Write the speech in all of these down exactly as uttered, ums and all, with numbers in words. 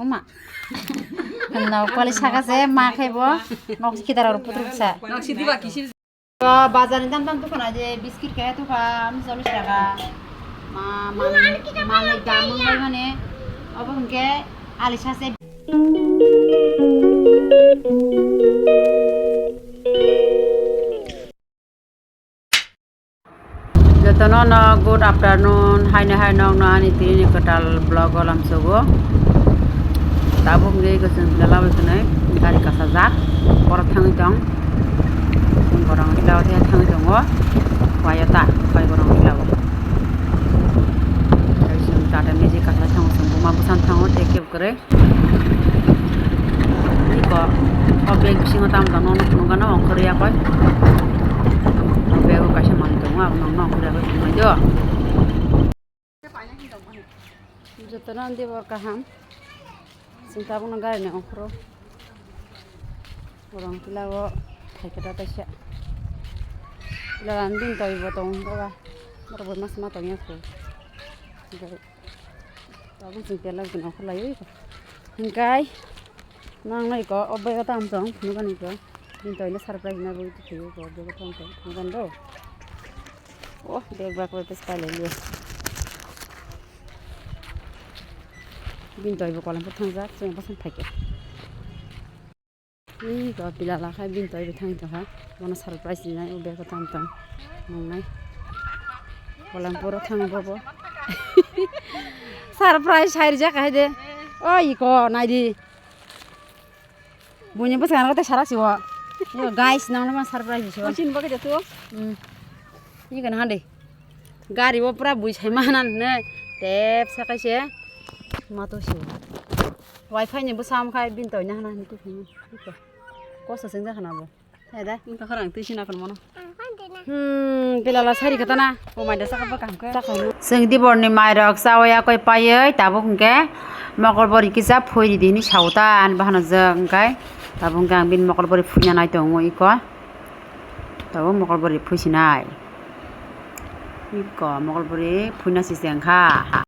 Oma. No, pali saka se ma khaibo. Nok si kidar or putruk sa. Nok si diba kisi. To bazar ni dam dam tukana je biscuit kaya tuka, am chollish taka. Ma, ma, ma, dam mung bai mane. Obo hwnkhe alisa se. Jotono no good afternoon, haino hai nokno ani tini ni kwtal vlog o lamsogo. Tabuk hwnkhe eko chwng belai labai khwnai gari kasajak, borok thangwi tong. Chwng borok thila o thangwi tongo, waio ta, bai borok thila o. Tei chwng Tata Magic kasajak thango, chwng buma bwsano thango, tei kebo kwrwi. Iko, o bag bisingo tamo tamo no phunukgano ongkhorwi yakoi. O bag o kaisa manwi tongo, abono ongkhorwi yakoi phunuknai do. Jotono andi bo kaham. Chwng tabukno gari ni ongkhoro. Borok tila o thaikhe ta taisa. Tila rani bini twi bo tongo ba. Borok bai mas ma tongya kho. Tabuk chwng tela gwnang khlaiwi. Hwnkhe nang nai ko o bag o tam tong phunukani ko. Bini toino surprise na bui twi ko bag o tam tong phunukani do. O bag bag bai pai liya. Bini toi bo kolam pho thangjak chwng bwsang phaikhe. Ih, ko pila la khai bini toi bo thang tongkha. Bono surprise rinai, o bag o tam tong. Nongnai. Kolam puro thang bo bo. Surprise hai rijak hai de. O iko nai di. Buini bwskango tei sara siwo. Yo, guys, nangno ma surprise siwo. Machine bagwi jato. Hmm. Iko na hande. Gari o pura bui sai ma hanan ne. Tep sa kaise. Ma to siwo. Wi-Fi ni bwsam khai bini toi na hana hinwi tongkha. Kosto sengja khana bo. Hai da. Wngkha khorang twi sina kon mono. Hmm, belala sari kata na. O mai da saka bwkang khe. Chwng diborni mairok chawi yakoi paiwi tabuk hwnkhe mokol bori kisa phui ridi hinwi sao ta ani bahanajak hwnkhe tabuk hwnkhe ang bini mokol bori phuina nai tongo iko. Tabuk mokol bori phui sinai. Iko mokol bori phuina sise wngkha.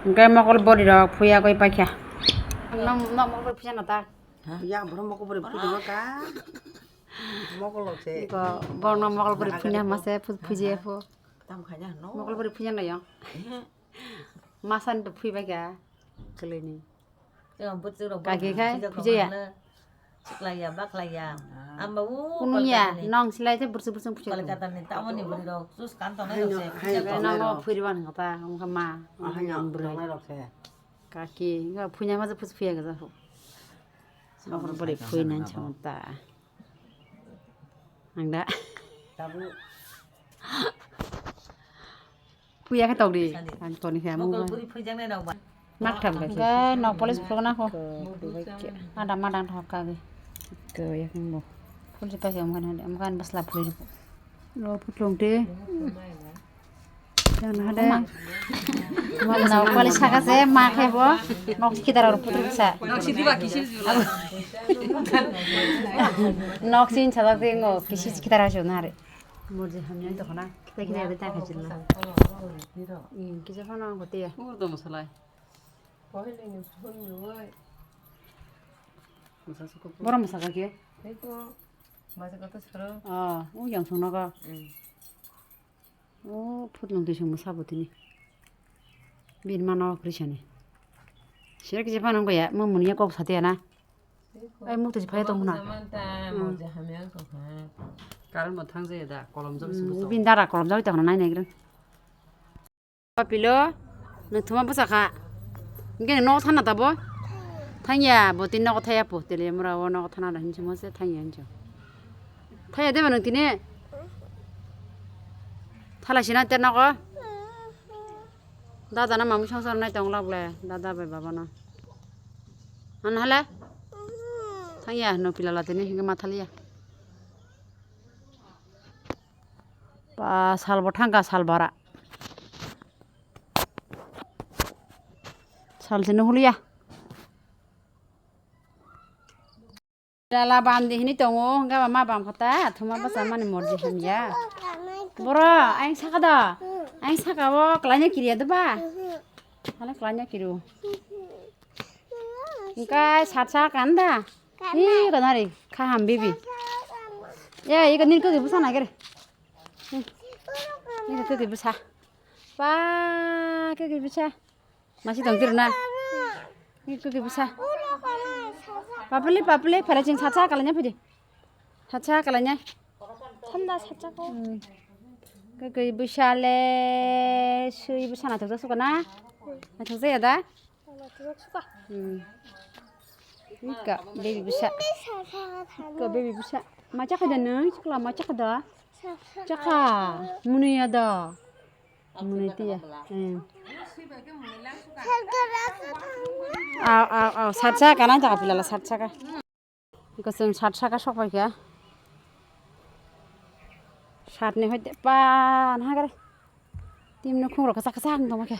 Hwnkhe mokol bwrwi rok phuya goi paikha. Nok, nok mokol bwrwi phuya no ta. Ya, borok mokol bwrwi phuya no ka. Mokol rok se. Iko borok nok mokol bwrwi phuya ma se phu-, phuya phu. Tam khaina no. Mokol bwrwi phuya no yo. Masa ni to phui paikha. Khlai ni. Kaki khai phuya ya. Siklaiya, baklaiya. Ama o kunu ya, Kolkata ni, nong silai te bursuk bursuk phuya. Kolkata ni tamoni bwrwi rok jus kan tong nai rok se, phuya tong nai rok. Nongo phuri wan kata, wngkha ma. Ahai nong bwrwi rok se. Kaki, wngkha phuya ma je phuya gajak. Nokor bwrwi phui nang chong ta. Ang da. Tabu. Puya khe tokdi. Ang toni khe amu. Mokol bwrwi phaijaknai rok ba. Mak tham bai. Hwnkhe nok polish phulukna kho. Madang madang thok kha ge. Ko yakung bo. Phul si paisa amkan hade, amkan basla phul. Lo phutlung te. Yang hade. Nok polish saka se ma khe bo. Nok kidar or putruk sa. Nok si diba kisi. Nok sin sa dak ngo kisi kidar ha jona re. Morje hamya tongkha na, kitai kitai bai ta khaijil na. Hmm, kisa phano ang kote ya. Ur do mosalai. Boro mosaka khe? Ah, o yang song nogo. O phutlung twi song sabo tini. Bin mano kri sani. Sira kisa phano ang ya, mo munia kok satya na. Ai, mukti se phai tong na. Current bo thang jaya da, kolom jok se. Bini dara kolom jok tong na nai nai greng. Papilo, nung thuma bwsa kha. Nge no thana tabo. Thangya, bo tin nogo thaya po, tele mura o nogo thana da hinse mo se thangya hinse. Thaya de ba nung tine. Thala sina te nogo. Dada na mamu songsar nai tong lak le, dada bai baba na. An hale? Thangya no pilala tini hinga mathaliya. Pa sal bo thangka sal bara. Sal sini huliya. Dala bam di hini tongo, hingke ba ma bam kata, thuma basa mani morji hamya. Boro, aing saka da. Aing saka o, kalanya kiriya da ba. Hale kalanya kiru. Hingke satsa kan da. Ih, kanari, kaham bibi. Ya, iko nini kaki busa nagere. Nini kaki busa. Pa, kaki busa. Masi tong tiro na. Nini kaki busa. Papli, papli, phalai ching satsa kalanya phidi. Satsa kalanya. Thanda satsa ko. Kaki busa le, sui busa na thoksa suka na. Na thoksa ya da. Hmm. Ika, baby busa. Ika, baby busa. Ma chakha da nang? Chakla, ma chakha da? Chakha. Muni ya da. Muni tiya. Hmm. Au, au, au. Satsa ka nang chakha pilala, satsa ka. Iko chwng sat saka sok pai kha. Sat ni hoite pa nahagare. Tim no khung rok kachak kachak wng tongma khe.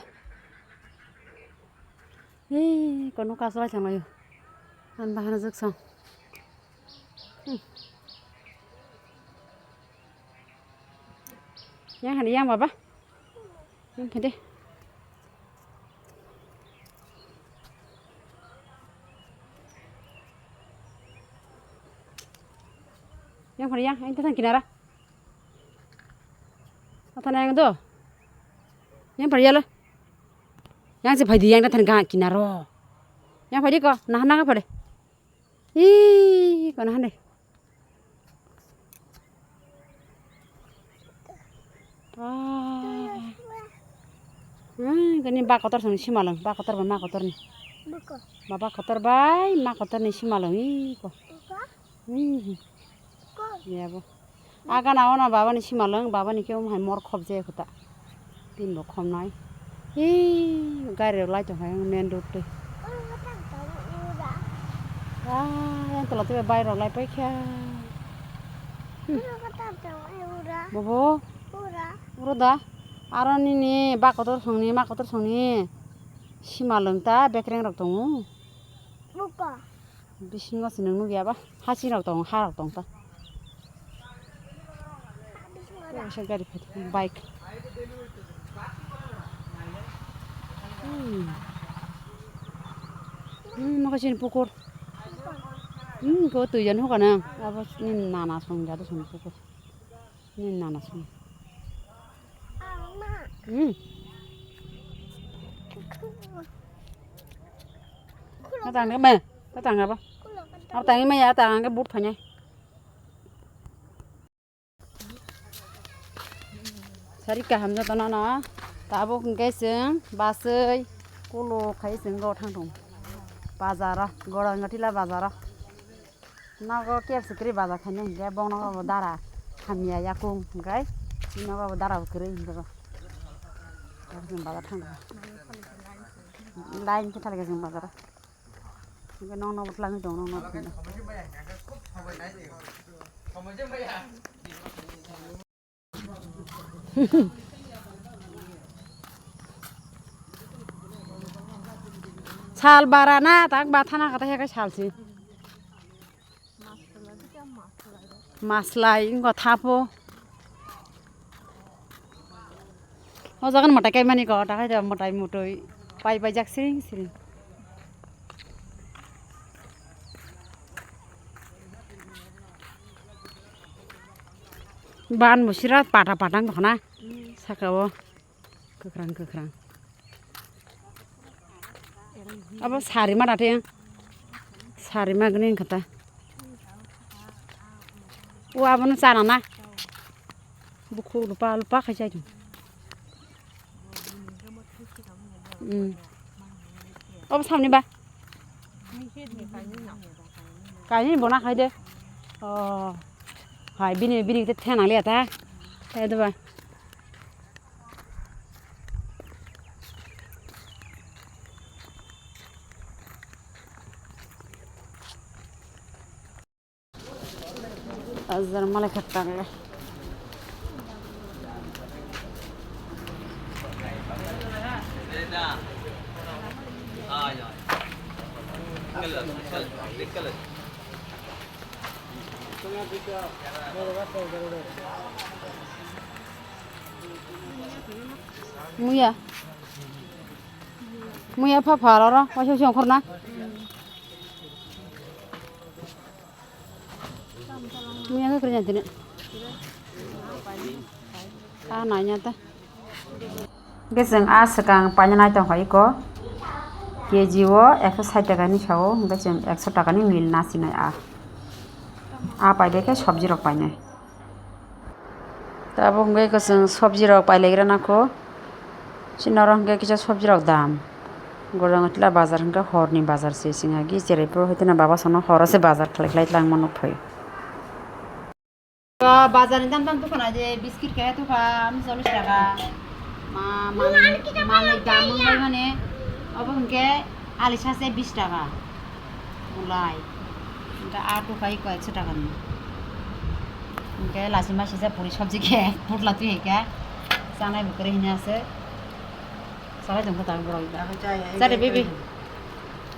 Hei, kono kasolai thanglaio. Ang bahana jwk song. Hmm. Yang hani yang baba. Yang phai de. Yang phai yang, yang tang kinara. Apa na yang do? Yang phai ya lo. Yang se phai di yang tang kinaro. Yang phai di ko, nah nah phai de. Ih, kono hande. Ah. Hmm, kani ba kotor song simalong, ba kotor ba ma kotor ni. Ba ba kotor bai ma kotor ni simalong iko. Hmm. Ya bo. Aga na ono baba ni simalong, baba ni khe omo hai mor khop je khuta. Tin bo khom nai. Hi, gari rok lai tong hai main road twi. Ah, yang tola twi bai rok lai pai kha. Bobo. Uro da. Aro nini ba kotor songni, ma kotor songni. Simalong ta bekreng rok tongo. Bisingo se nwng nukya ba, hasing rok tongo, ha rok tong ta. Kaisa gari phai, bike. Hmm, maka sini pukur. Hmm, ko tuijan hokana. Abo ni nana song jadu song pukur. Ni nana song. Hmm. Tatang ni me, tatang apa? Tatang ni me ya, tatang ke but thanya. Sari kaham jotono no. Tabuk hwnkhe chwng basui kulo khai chwng go thang thung. Bazaro, Gorangatila bazaro. Nogo K F C kwrwi bazar khaina hwnkhe bongno bo dara hamya yakung hwnkhe nogo bo dara bo kwrwi hwnkhe bo. Bazar thang thung. Line khe thalika chwng bazaro. Hwnkhe nokno bo twlangwi tongo, nokno bo thwngwi. Sal bara na, tak ba thana kata ya ka sal si. Maslai, wngkha thapo. O jaga mwtai kaimani kok, ta khai da mwtai mwtwi pai paijak siring siring. Ban bo sira pata pata wngkha na saka o kwkhwrang kwkhwrang. Abo sarima date, sarima gini wngkha ta. O abono chana na. Bukhuk lupa lupa khai chai. Hmm. Abo samni ba. Kaini bona khai de. Oh. Hai bini bini te thena le ta. Khai de ba. Azar malai khatta le. Muya. Muya pha pha ro ro, waisa waisa ongkhor na. Muya khe kwrwi tini. Ah, nanya ta. Hwnkhe chwng ah swkang paina nai tongkha iko. K G o ekso sait taka hinwi sao, hwnkhe chwng ekso taka ni meal nasinai ah. Ah, paibai khe sobji rok painai. Tabuk hwnkhe kwchwng sobji rok pailaigra nangkho. Chini oro hwnkhe kisa sobji rok dam. Gorang tila bazar hwnkhe horni bazar se chwng agi cherai phuru hoiteno baba sono horo se bazar khlai khlai tlangma nukphai. Bazar ni dam dam dokhana je biscuit khe tokha chollish taka. Ma manwi dam wngbai mani obo hwnkhe alisa se bish taka. Mulai. Hwnkhe ah tokha iko ekso taka ni. Hwnkhe lachima sijak puri sobji khe putla twi hai khe chanai bo kwrwi hini ase. Salai tongkha tang borok. Chari bibi.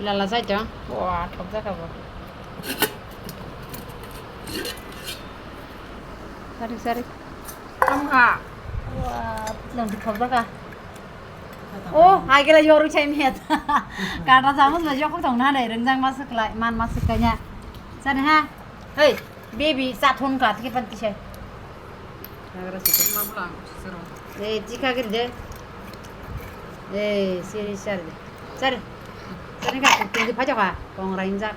Lala chai tong. Wah, thok jaka bo. Sari sari. Wah, nang thok jaka. Oh, hai kela yoruk chai miat. Kata chamus ba jok thong na dai rengjang mas klai man mas kanya. Sani ha. Hei, baby sa thon ka tike pan tisai. Nagra sike. Ei, chika gir de. Ei, siri sari de. Sari. Sari ka kutung di phajo ka. Kong rainjak.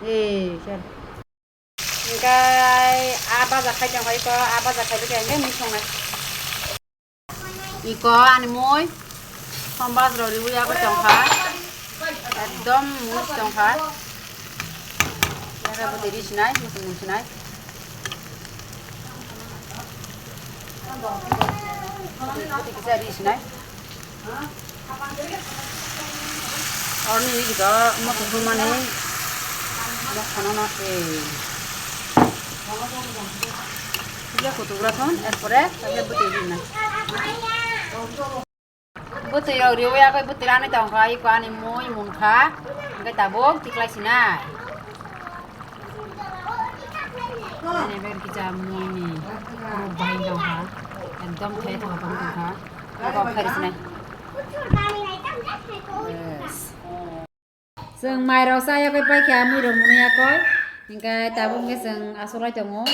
Ei, sari. Engkai a baja khai jang hai ko, a baja khai bikhe engkai mui songnai. Iko ani mui, sombas rok riwi yago tongkha, ekdom mui tongkha, yago bwtwi ri sinai, muchung mui sinai, bwtwi kisa ri sinai. Oroni ri gito moso sumani mosono no se. Pura kutugra thon, erpore tablet bwtwi rinai. Bwtwi rok riwi agoi bwtwi rani tongkha, iko ani mui munkha, hwnkhe tabuk tiklai sinai. Ani ber kisa mui ni ruk bahai tongkha, ekdom thai tongkha, tongkha, iko khai sinai. Chwng mairok cha yakwi paikha, muirok mwnwi yakwi. Hinkhe tabuk hinkhe chwng achuklai tongo.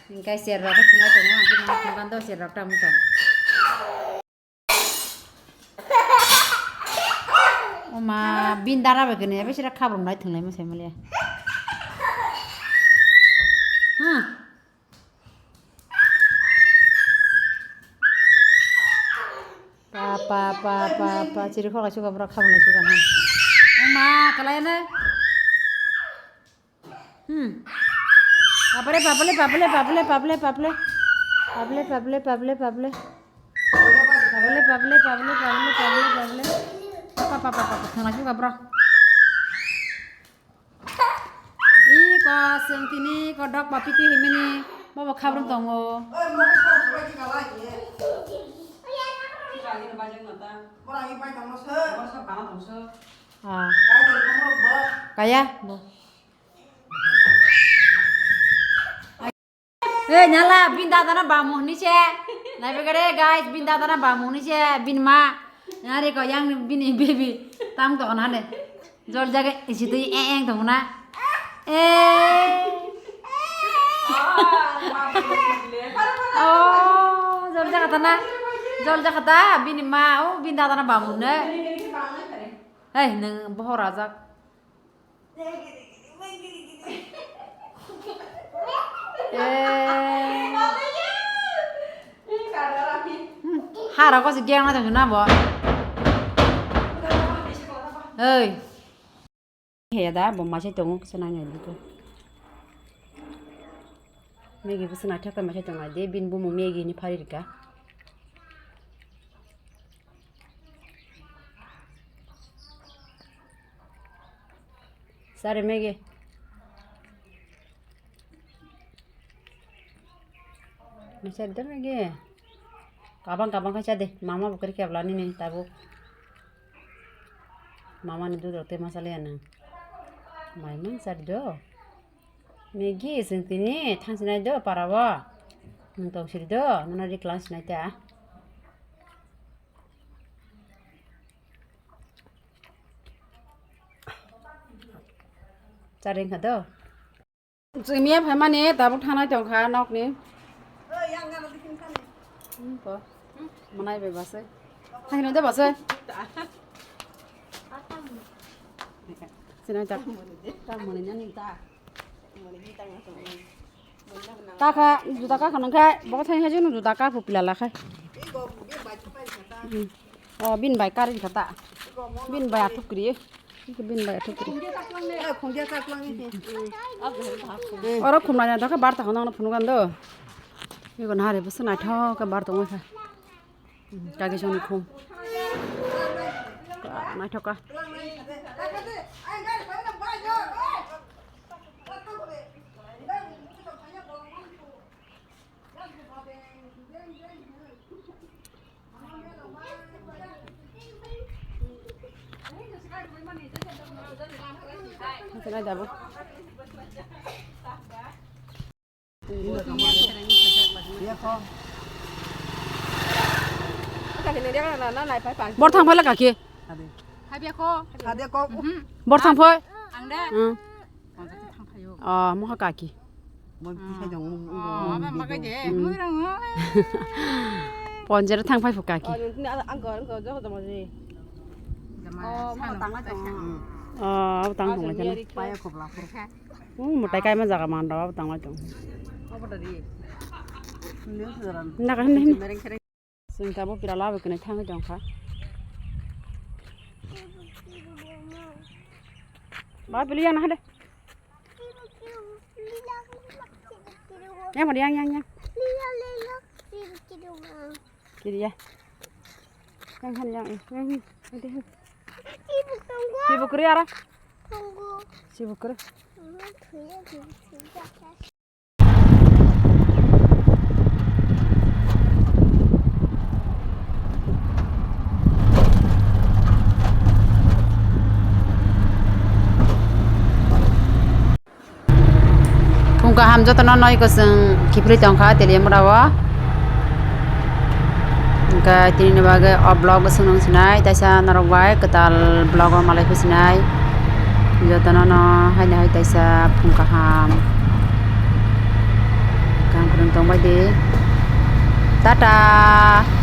Hinkhe cherrok khe thwngwi tongo, ang khe mano thwngkha do cherrok tamo tong. Oma, bini dara bai kene, bai sira khabrumlai thwnglaima sai maliya. Ha. Pa, pa, pa, pa, pa, chiri khok lai suka, borok khabang lai suka, ha. Oma, kalai na. Hmm. Papale, papale, papale, papale, papale, papale. Papale, papale, papale, papale. Papale, papale, papale, papale, papale, papale. Pa, pa, pa, pa, pa, thangla suka, borok. Ih, ko chwng tini ko dok ba piti himini bobo khabrum tongo. Ah. Kaya bo. Eh, nyala, bin dada na bamu ni se. Nai begare, guys, bin dada na bamu ni se, bin ma. Nyari ko yang bini baby. Tam to na ne. Jol jaga isi tu e eng to na. Eh. Oh, jol jaga ta na. Jol jaga ta, bini ma, oh, bin dada na bamu ne. Hei, nang bohor ajak. Eh. Hmm, hara ko si geng na tong na bo. Hei. He da bo ma se tongo se nang ni ko. Megi bo se na thaka ma se tongo de bin bo mo megi ni phari rika. Sare mege. Mese de mege. Kabang kabang khacha de. Mama bukari kebla nini tabuk. Mama ni duduk te masale anang. Mai mang sar do. Megi sing tini thang sinai do para bo. Nung tong siri do. Nana ri klang sinai ta. Charing kha do. Chwngya phaimani tabuk thanai tongkha nokni. Hmm, ko. Manai bai basai. Thanai de basai. Sinai tak. Kaka, juta kaka nang khai, bo thai hai juta kaka pila la khai. Hmm. Oh, bin bai kari kata. Bin bai athuk kri. Bin bai athuk kri. Oro khumna nya thaka bar ta hono phunu kan do. Iko nahare bwswk naithok khe bar tongwi kha. Kagijoni khum. Naithok kha. Bor thang phala kaki. Bor thang phai. Ang da. Hmm. Oh, mokha kaki. Ponjera thang phai phu kaki. Oh, abo tang tong lai. Hmm, mutai kai ma jaga man do, abo tang lai tong. Naka hin hin. Sing tabo pira labu kene thang jong kha. Ba pili yang na hade. Yang mana yang yang yang. Kiri ya. Yang kan yang yang. Sibu kiri ara. Sibu kiri. Phung kaham jotono noi kwchwng kiphilwi tongkha Teliamura o. Hwnkhe tini ni bagwi o vlog o swnung sinai, taisa norok bai kwtal vlog o malai phi sinai. Jotono no haino hai taisa phung kaham. Kaham kwrwng tongbai di. Tata.